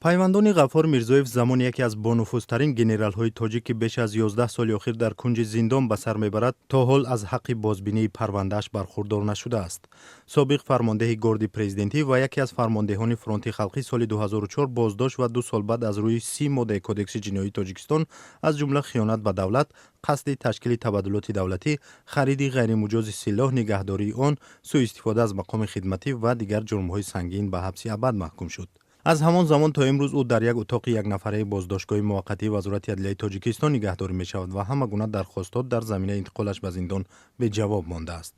Пайвандони Ғаффор Мирзоев, замони яке аз бонуфузтарин генералҳои тоҷик, ки беш аз 11 соли охир дар кунҷи зиндон ба сар мебарад, то ҳол аз ҳаққи бозбинии парвандааш бархурдор нашудааст. Собиқ фармондеҳи Горди президентӣ ва яке аз фармондеҳони Фронти халқӣ соли 2004 боздошт ва 2 сол баъд аз рӯи 30 моддаи Кодекси ҷиноии Тоҷикистон, аз ҷумла хиёнат ба давлат, қасди ташкили табаддулоти давлатӣ, хариди ғайримуҷози силоҳ, нигаҳдории он, сӯистифода аз мақоми хидматӣ ва дигар ҷурмҳои сангин ба ҳабси абад маҳкум шуд. Аз ҳамон замон то имрӯз ӯ дар як утоқи якнафараи боздоштгоҳи муваққатии Вазорати адлияи Тоҷикистон нигаҳдорӣ мешавад ва ҳама гуна дархостҳо дар заминаи интиқолаш ба зиндон беҷавоб мондааст.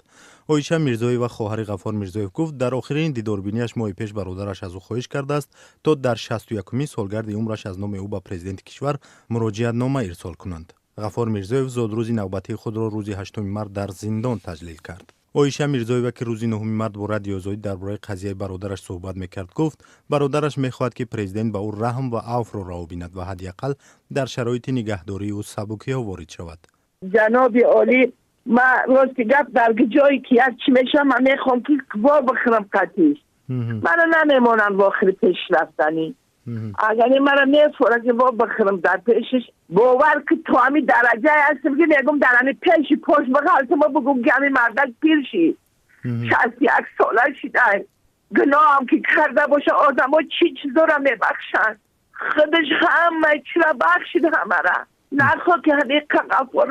Оиша Мирзоева, хоҳари Ғаффор Мирзоев, гуфт, дар охирин дидорбинияш моҳи пеш бародараш аз ӯ хоҳиш кардааст, то дар 61-умин солгарди умраш аз номи ӯ ба президенти кишвар муроҷиатнома ирсол кунанд. Ғаффор Мирзоев зодрӯзи навбатии худро рӯзи 8 март дар зиндон таҷлил кард. Оиша Мирзоева, ки рӯзи 9 март бо Радиои Озодӣ дар бораи қазияи бародараш суҳбат мекард, гуфт, бародараш мехоҳад, ки президент ба ӯ раҳм ва афвро раво бинад ва ҳадди ақал дар шароити нигаҳдории ӯ сабукиҳо ворид шавад. Ҷаноби олӣ, ма рости гап, дар ҷое ки як чӣ мешавам, ман мехоҳам, ки во бихӯрам қатиш. Мана намемонанд вохири пеш рафтанӣ. Агар мара мефора, ки во бихӯрам дар пешаш, бовар ки то ҳами дараҷае ҳастем, ки мегум, дар ҳами пеши пош биғалтама, бугум, ки ҳами мардак пир шид, 61 сола шидай, гуноҳам ки карда боша, одамо чӣ чизора мебахшанд, худаш ҳамаи чира бахшид ҳамара. Нахо ки ҳамиқа Ғафор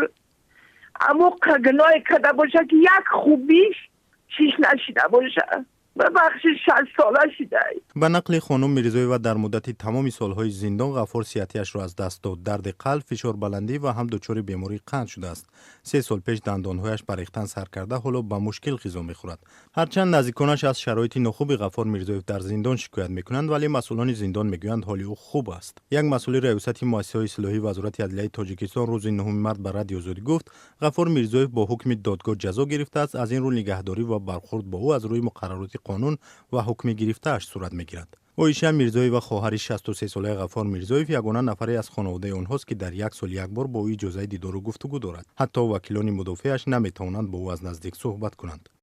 амуқа гуноҳе карда боша, ки як хубиш чиш нашида боша. Бибахшид, 60 сола шидай. Ба нақли хонум Мирзоева, дар муддати тамоми солҳои зиндон Ғаффор сиҳатиашро аз даст дод, дарди қалб, фишорбаландӣ ва ҳам дучори бемории қанд шудааст. 3 сол пеш дандонҳояш ба рехтан сар карда, ҳоло ба мушкил ғизо мехӯрад. Ҳарчанд наздиконаш аз шароити нохуби Ғаффор Мирзоев дар зиндон шикоят мекунанд, вале масъулони зиндон мегӯянд, ҳоли ӯ хуб аст. Як масъули Раёсати муассисаҳои ислоҳии Вазорати адлияи Тоҷикистон рӯзи 9 март ба Радиои Озодӣ гуфт, Ғаффор Мирзоев бо ҳукми додгоҳ ҷазо гирифтааст, аз ин рӯ нигаҳдорӣ ва бархурд бо ӯ аз рӯи муқаррароти қонун ва ҳукми гирифтааш сурат мегирад. Оиша Мирзоева, хоҳари 63-солаи Ғаффор Мирзоев, ягона нафаре аз хонаводаи онҳост, ки дар як сол як бор бо ӯ иҷозаи дидору гуфтугӯ дорад. Ҳатто вакилони мудофеаш наметавонанд бо ӯ аз наздик суҳбат кунанд.